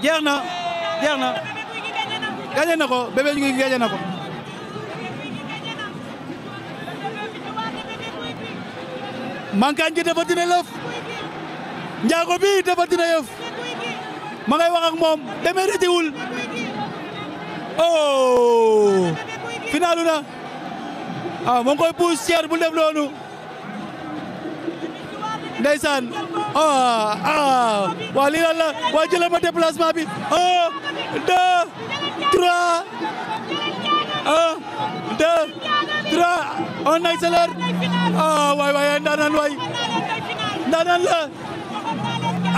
jeex na gagné na ko Bébé Gouy Gui gagné na ko. Mankagne gi dafa dina lëf Ndiago bi dafa dina yëf ma ngay wax ak moom demee retiwul oh finalu na mo ngi koy pousse Cheikh bu def loolu ndeysaan waa lii lan la waa jëlal ma déplacement bi 1 2 3 1 2 3 on accélère waay ndaanaan la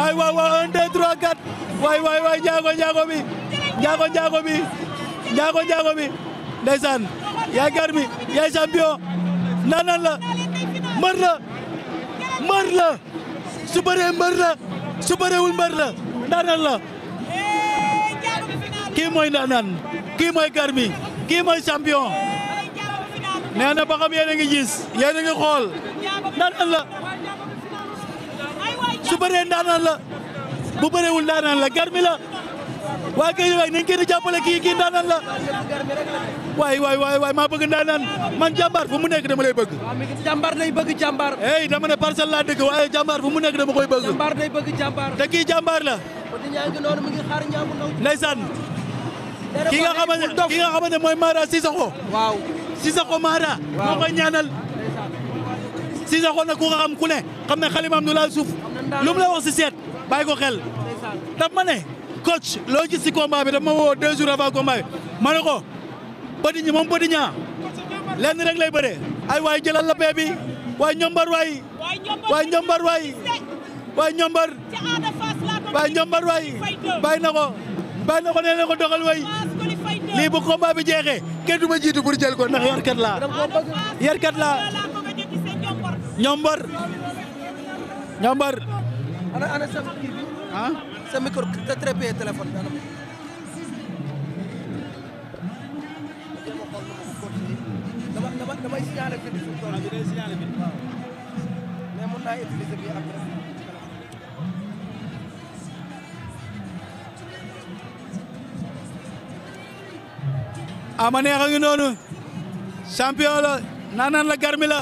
ay waay 1 2 3 4 waay Ndiago bi ndeysaan yaay garmi yaay champion ndaanaan la mbër la su bëree mbër la su bëreewul mbër la ndaanaan la kii mooy ndaanaan kii mooy garmi kii mooy champion nee na ba xam yéen a ngi gis yéen a ngi xool ndaanaan la su bëree ndaanaan la bu bëreewul ndaanaan la garmi la waa kay waay nañ gën a jàppale kii ndaanaan la waay maa bëgg ndaanaan man jàmbaar fu mu nekk dama lay bëgg. jàmbaar lay bëgg jàmbaar. hey dama ne parcelle laa dëkk waaye jàmbaar fu mu nekk dama koy bëgg. jàmbaar day bëgg jàmbaar. te kii jàmbaar la. Petit Niang ngi noonu mu ngi xaar Niang bu ndaw. ndeysaan. ki nga xamante mooy Mara Cissokho. waaw Cissokho Mara. moo koy ñaanal. Cissokho nag ku nga xam ku ne xam ne xalimaam du laal suuf lu mu la wax si seet bàyyi ko xel. daf ma ne coach loo gis si combat bi daf ma woo 2 jours avant combat bi ma ne ko Petit Niang lenn rek lay bëree ay waay jëlal la pee bi waay ñombar waay bàyyi na ko nee na ko doxal way lii bu combat bi jeexee kenn du ma jiitu pour jël ko ndax yarkat laa ñombar ana sa kii bi sa micro te trépé téléphone damay signaler fi suñu tool bi day signaler fi waaw mais mën naa utiliser bi après ama neex a ngi noonu champion la naanaan la garmi la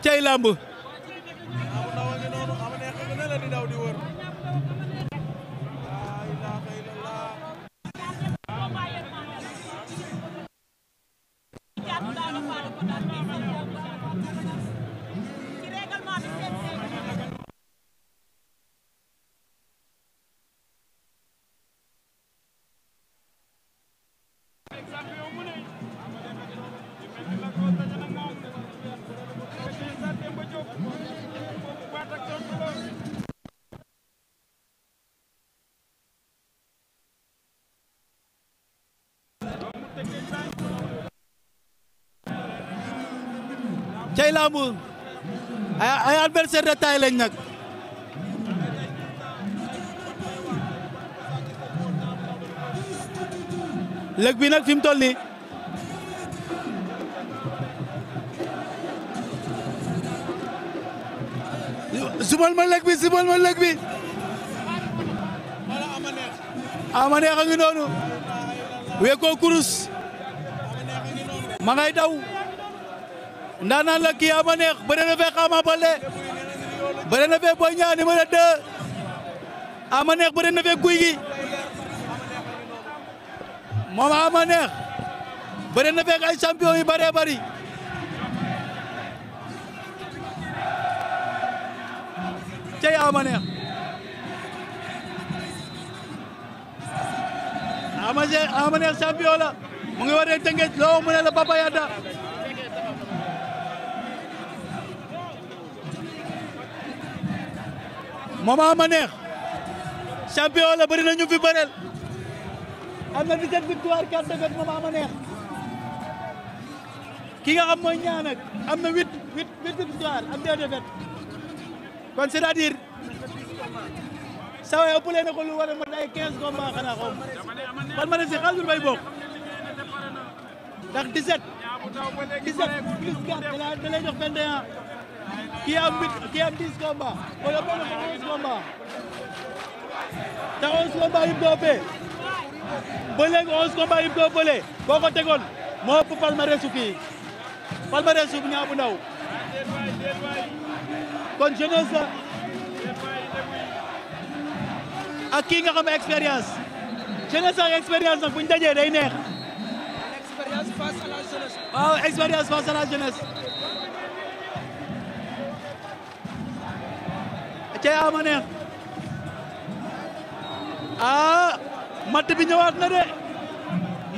cey lamb cey lamb ay adversaire de taille lañ nag lëg bi nag fi mu toll nii subal ma lëg bi ama neex a ngi noonu weekoo kurus ma ngay daw ndaanaan la kii ama neex bëre na fee Ama Baldé bëre na fee Boy Niang numéro 2 ama neex bëre na fee Gouye Gui moom ama neex bëre na fee ay champion yu bëree bëri cey ama neex ama neex champion la mu ngi waree Tëngéej loo mu ne la Papa Yada moom ama neex champion la bëri na ñu fi bëreel am na 17 victoire 4 défaites moom ama neex ki nga xam mooy Niang nag am na 8 victoire am 2 défaites kon c'est-à-dire saa waay ëppale na ko lu war a mën ay 15 combats xanaa xaw ma man ma ne si xaalis bay bokk ndax 17 plus 4 da lay jox 21 kii am 10 combats wala boole ko 11 combats te 11 combats yi mu ko ëppee ba léegi 11 combats yi mu ko ëppalee boo ko tegoon moo ëpp palmarèsu kii palmarèsu Niang bu Ndaw kon jeunesse la ak kii nga xam expérience jeunesse ak expérience nag bu ñu dajee day neex. L'expérience face à la jeunesse. waaw expérience face à la jeunesse. cey ama neex matt bi ñëwaat na de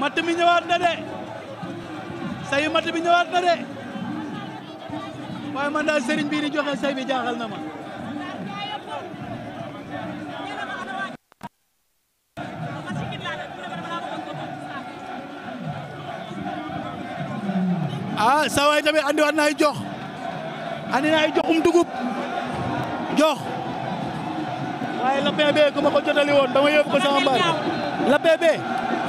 matt bi ñëwaat na de sayu matt bi ñëwaat na de waaye man daal sëriñ bii di joxe say bi jaaxal na ma. saa waay tamit andiwaat na ay jox andi na ay joxum dugub jox waaye la PB ku ma ko jotali woon dama yóbbu ko sama mbaar la PB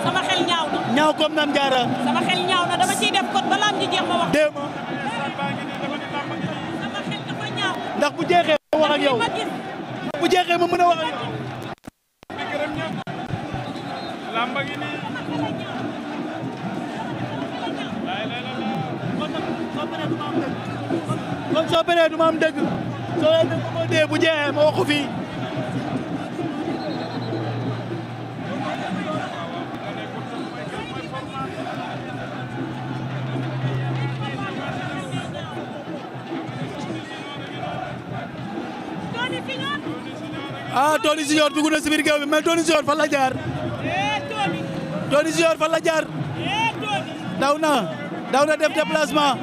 sama xel ñaaw na ñaaw comme nam jaara sama xel ñaaw na dama ciy def code ba lam ji jeex ma wax déema sama xel dafa ñaaw ndax bu jeexee ma wax ak yow bu jeexee ma mën a wax ak yow lamba gi nii kon soo bëree du ma am dëgg soo leen dëgg ma dee bu jeexee ma wax ko fii Tony Junior dugg na si biir géew bi mais Tony Junior fan la jaar Tony Junior fan la jaar daw na def déplacement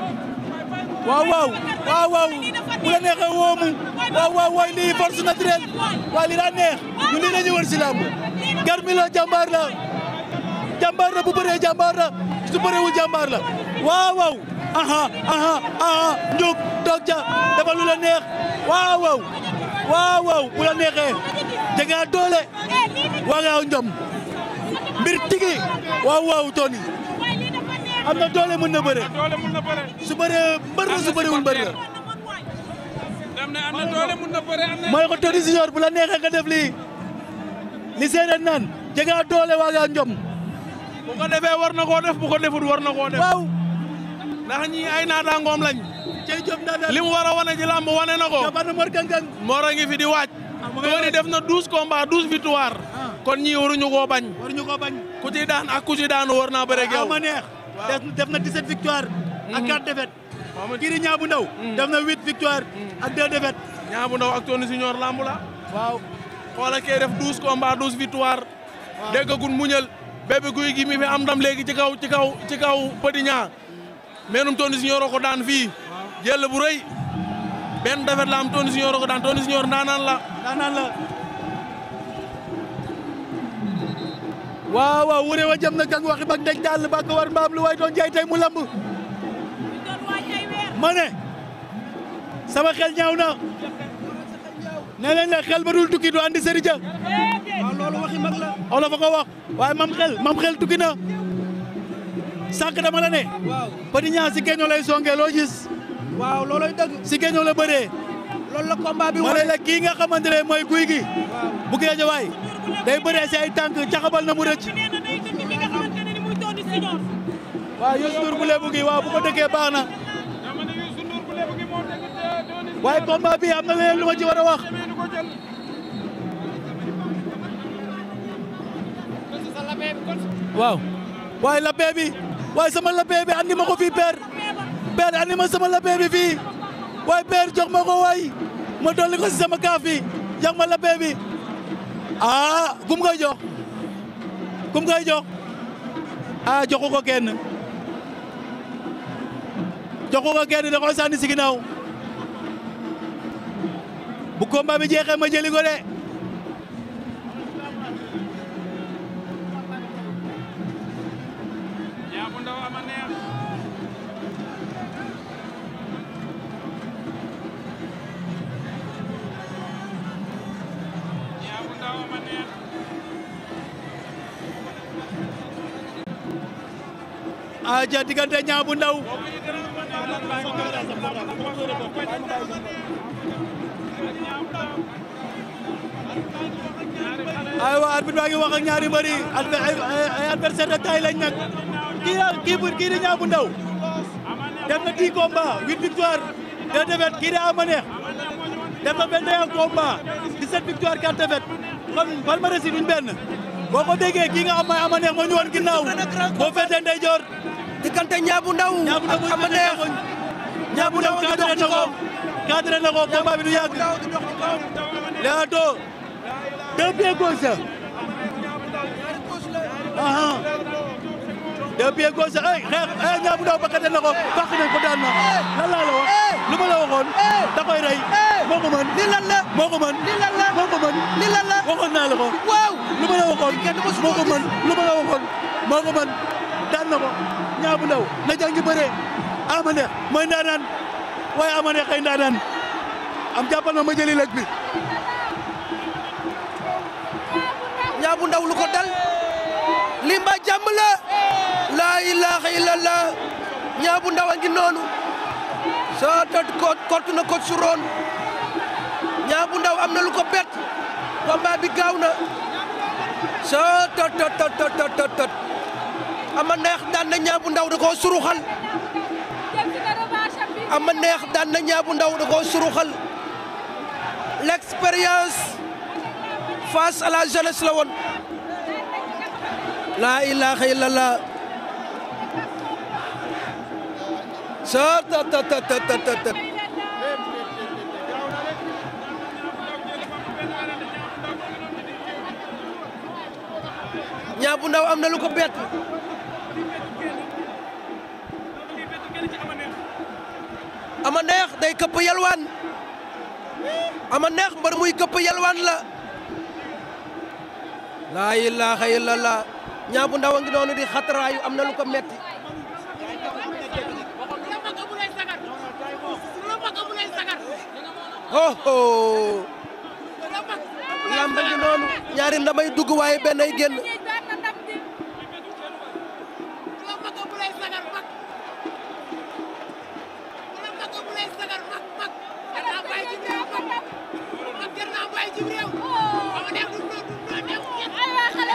waaw bu la neexee woomu waaw lii force naturelle waaye lii daa neex ñu lii la ñu wër si làmb Garmi la jàmbaar la bu bëree jàmbaar la su bëreewul jàmbaar la waaw njuk toog ca dafa lu la neex waaw bu la neexee jega doole waaw njom mbir tigi waaw Tony am na doole mën na bëre su bëree mbër la su bëreewul mbër la am na doole mën na bëre mooy ko Tony Junior bu la neexee nga def lii li séeréer naan jega doole waaga njom bu ko defee war na koo def bu ko defut war na koo def waaw ndax ñi ay naataangoom lañ cey jom daal li mu war a wane ci làmb wane na ko dafa na mor gang Mor a ngi fi di waaj Tony def na 12 combats 12 victoire kon ñii waruñu koo bañ ku ci daan ak ku ci daanu war naa bëre ak yow ma neex def na 17 victoire ak 4 défaites kii di Niang bu Ndaw def na 8 victoire ak 2 défaites Niang bu Ndaw ak Tony Junior lamb la waaw xoola kee def 12 combats 12 victoire déggagul muñal Bébé Gouy Gui mi fi am ndam léegi ci kaw Petit Niang meenum Tony Junior ko daan fii jël bu rëy benn défaite la am Tony Junior ko daan Tony Junior ndaanaan la waaw wure wa jëm na gang waxi bak dej daal ba ko war mbaam lu way doon jaay tey mu lamb ma ne sama xel ñaaw na ne leen la xel ba dul tukki du andi sëriñ ja waaw loolu waxi mag la. olof a ko wax waaye mam xel tukki na sànq dama la ne Petit Niang si geño lay songee loo gis waaw looloy dëgg. si geño la bëree loolu la combat bi ma wane. ne la kii nga xamante ne mooy Gouy Gui bu Géejawaay day bëree si ay tànk caxabal na mu rëcc waaw Youssou Ndour bu Lebu gi waaw bu ko dëkkee baax na waaye combat bi am na leneen lu ma ci war a wax waaw waaye lapee bi waaye sama lapee bi andi ma ko fii père andi ma sama lapee bi fii waaye père jox ma ko waay ma dolli ko si sama kaaf bi jox ma lapee bi kum koy jox joxu ko kenn da koy sànni si ginnaaw bu combat bi jeexee ma jëli ko de aja diggante Niang bu Ndaw aywa arbitre baa ngi wax ak ñaari mbëri adversaire de taille lañ nag kii di Niang bu Ndaw def na 10 combats 8 victoires 2 défaites kii di Ama Neex def na 21 combats 17 victoires 4 défaites kon palmarès yi duñ benn boo ko déggee kii nga xam mooy Ama Neex moo ñu woon ginnaaw boo féetee ndeyjoor diggante Niang bu Ndaw ak Ama Neex Niang bu Ndaw cadré na ko combat bi du yàgg Leewtoo 2 pieds gauche aha 2 pieds gauche ay xeex Niang bu Ndaw bakkate na ko fàq nañ ko daan na lan laa la wax lu ma la waxoon da koy rey moo ko mën li lan la moo ko mën li lan la moo ko mën li lan la waxoon naa la ko waaw lu ma la waxoon moo ko mën lu ma la waxoon moo ko mën daan na ko Niang bu Ndaw na jàngi bëree Ama Neex mooy ndaanaan waaye Ama Neex ay ndaanaan am jàppal ma jëli lëg bi Niang bu Ndaw lu ko dal li mba jàmm la laa ilaaha illallah Niang bu Ndaw a ngi noonu soo tot kortu na ko suroon Niang bu Ndaw am na lu ko bett combat bi gaaw na soo tot Ama Neex daan na Niang bu Ndaw da koo suruxal Ama Neex daan na Niang bu Ndaw da koo suruxal l'expérience face à la jeunesse la woon la ilaha illallah sa ta Niang bu Ndaw am na lu ko bett Ama Neex day këpp yalwaan Ama Neex mbër muy këpp yalwaan la ilaha illallah Niang bu Ndaw a ngi noonu di xataraayu am na lu ko metti oh lamba ngi noonu ñaari ndamay dugg waaye benn ay génn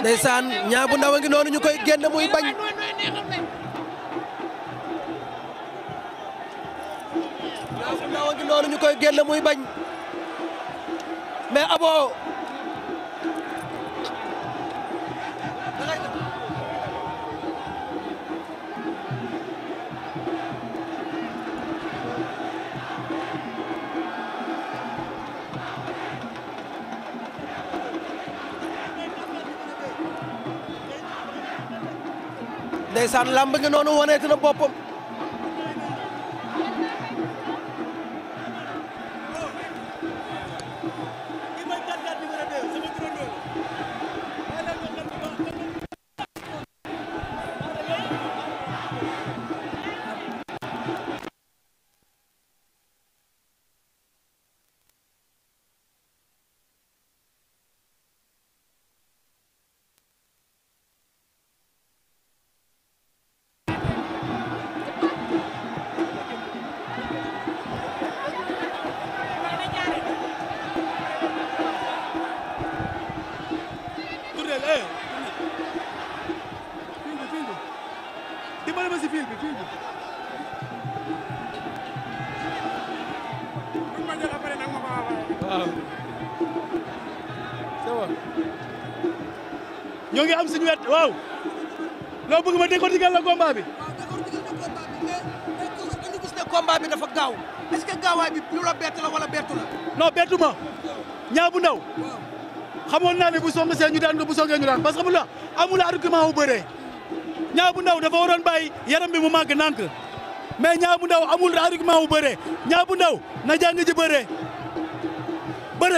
ndeysaan Niang bu Ndaw a ngi noonu ñu koy génn muy bañ Niang bu Ndaw a ngi noonu ñu koy génn muy bañ mais abo ndeysaan lamb ngi noonu waneeti na boppam dimbale ma si fil bi waaw ñoo ngi am suñu wet waaw loo bëgg ma décortiquer la combat bi ñu gis ne combat bi dafa gaaw est-ce que gaawaay bi lu la bett la wala bettu la non bettu ma Niang bu Ndaw xamoon naa ne bu song see ñu daan bu songee ñu daan parce que amul argument bu bëree Niang bu Ndaw dafa waroon bàyyi yaram bi mu màgg nànk mais Niang bu Ndaw amul argument bu bëree Niang bu Ndaw na jàng ji bëree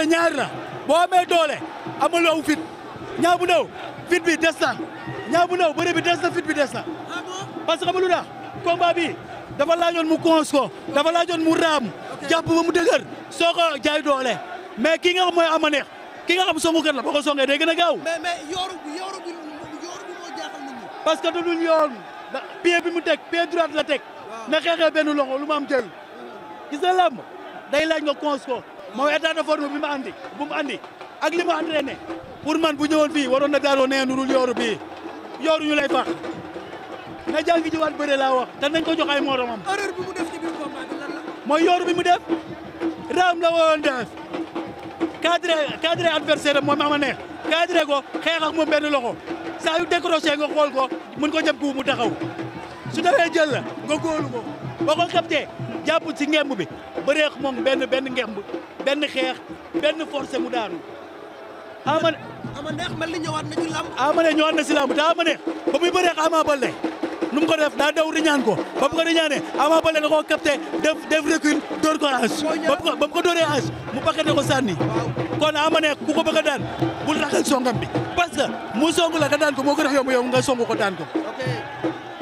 ñaar la boo amee doole amuloo fit Niang bu Ndaw fit bi des na Niang bu Ndaw bëre bi des na fit bi des na parce que lu tax combat bi dafa laajoon mu cons ko dafa laajoon mu raam jàpp ba mu dëgër soo ko jaay doole mais ki nga xam mooy Ama Neex ki nga xam songukat la boo ko songee day gën a gaaw. mais yooru bi moo jaaxal nit ñi. parce que du dul yoon pied bi mu teg pied droite la teg na xeexee benn loxo lu mu am jël gis nga làmb day laaj nga cons ko moom état de forme bi bu mu andi ak li mu entraîné pour man bu ñëwoon fii waroon na daaroo nee nurul yooru bii yooru ñu lay fax na jàngi ji waat bëre laa wax te nañ ko jox ay moromam. erreur bi mu def ci biir combat bi lan la. mooy yooru bi mu def raam la woon def cadré adversaire am moom ama neex cadré ko xeex ak moom benn loxo saa yu décroché nga xool ko mun ko jëm ku mu taxaw su defee jël la nga góolu ko boo ko capté jàpp ci ngemb bi bëreex moom benn ngemb benn xeex benn forcé mu daanu ama neex mel ni ñëwaat na ci lamb. ama neex ñëwaat na si lamb te ama neex ba muy bëreex Ama Baldé nu mu ko def daa daw riñaan ko ba mu ko riñaanee Ama Baldé da koo capté def recul dóor ko âge ba mu ko dóoree âge mu pakkate ko sànni kon ama neex ku ko bëgg a daan bul ragal songam bi parce que mu song la nga daan ko moo ko def yow nga song ko daan ko. ok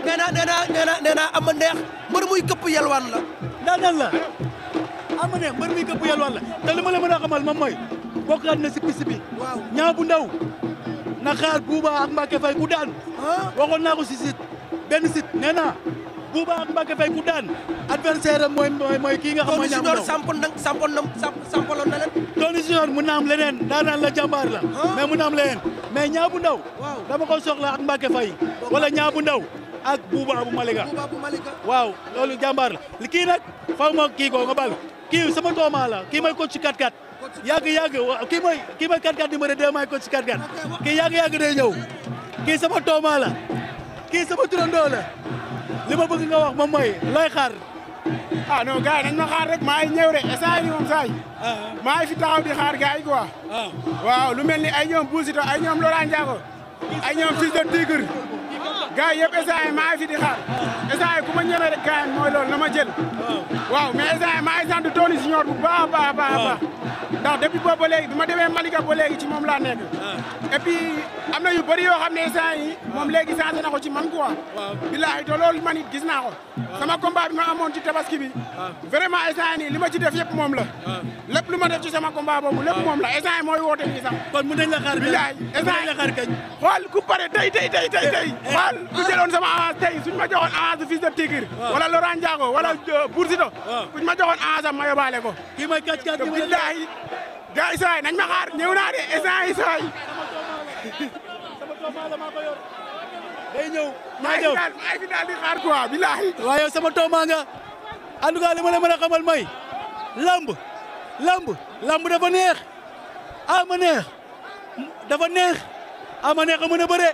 nee naa ama neex mbër muy këpp yelwaan la. daan la ama neex mbër muy këpp yelwaan la te li ma la mën a xamal moom mooy bokkaat na si piste bi. waaw ñaa bu ndaw na xaar Bouba ak Mbacke Faye ku daan. waxoon naa ko si site benn site nee naa Bouba ak Mbacke Faye ku daan adversaire am mooy kii nga xam mooy. ñaa bu ndaw sampaloon na leen. Tony Junior mun na am leneen daanaan la jàmbaar la. mais mun na am leneen mais ñaa bu ndaw. dama ko soxla ak Mbacke Faye wala ñaa bu ndaw ak Bouba bu Malika. waaw loolu jàmbaar la kii nag faw ma kii ko nga bal kii sama tooma la kii may coach ci 4-4. yàgg kii mooy 4-4 numéro 2 may coach ci 4-4 kii yàgg day ñëw kii sama tooma la kii sama turandoo la li ma bëgg nga wax moom mooy looy xaar. ah non gars yi nañ ma xaar rek maa ngi ñëw de instant yii moom saa yi maa ngi fi taxaw di xaar gars yi quoi. waaw lu mel ni ay ñoom Boussito ay ñoom Laurent Ndiago ay ñoom Fils de Tigre gars yi yëpp instant yii maa ngi fi di xaar instant yii ku ma ñëwee rek gars yi mooy loolu na ma jël. waaw mais instant yii maa ngi sant Tony Junior bu baax a baax ndax depuis boobu ba léegi bi ma demee Malika ba léegi ci moom laa nekk. et puis am na yu bëri yoo xam ne instant yi moom léegi changé na ko ci man quoi. billaahi te loolu man it gis naa ko. sama combat bi ma amoon ci tabaski bi. vraiment instant nii li ma ci def yëpp moom la. lépp lu ma def ci sama combat boobu lépp moom la instant yi mooy woote nii sax. kon mun nañ la xaar billaahi instant yi xool ku pare tey xool ku jëloon sama avance tey suñ ma joxoon avance Fils de Tigre. wala Laurent Ndiago wala Boursito. suñ ma joxoon avance am ma yóbbaale ko. kii mooy 4-4 billaahi gars yi saa yi nañ ma xaar ñëw naa de instant yi saa yi. sama tooma la maa ko yor day ñëw. maa ngi fi daal di xaar quoi billaahi. waaw yow sama tooma nga en tout cas li ma la mën a xamal mooy lamb dafa neex ama neex dafa neex ama neex a mën a bëre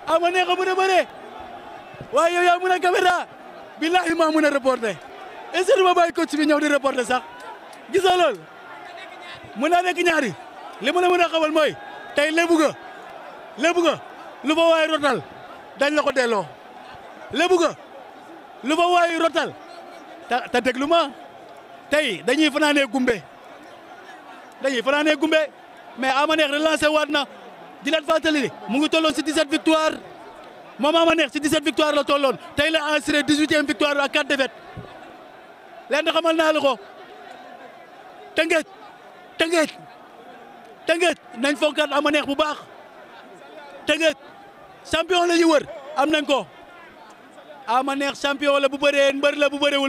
ama neex a mën a bëre waaye yow yaa mën a caméra billaahi maa mën a reporter est-ce que ma bàyyi coach bi ñëw di reporter sax gis nga loolu mën naa nekk ñaari li ma la mën a xamal mooy tey lébu ga lu fa waay rotal dañ la ko delloo lébu ga lu fa waay rotal te déglu ma tey dañuy fanaanee gumbe mais ama neex relancé waat na di leen fàttali mu ngi tolloon si 17 victoire moom ama neex si 17 victoire la tolloon tey la enregistré 18e victoire ak 4 défaites leen da xamal naa la ko Tëngéej nañ fonkaat ama neex bu baax Tëngéej champion la ñu wër am nañ ko ama neex champion la bu bëree mbër la bu bëreewul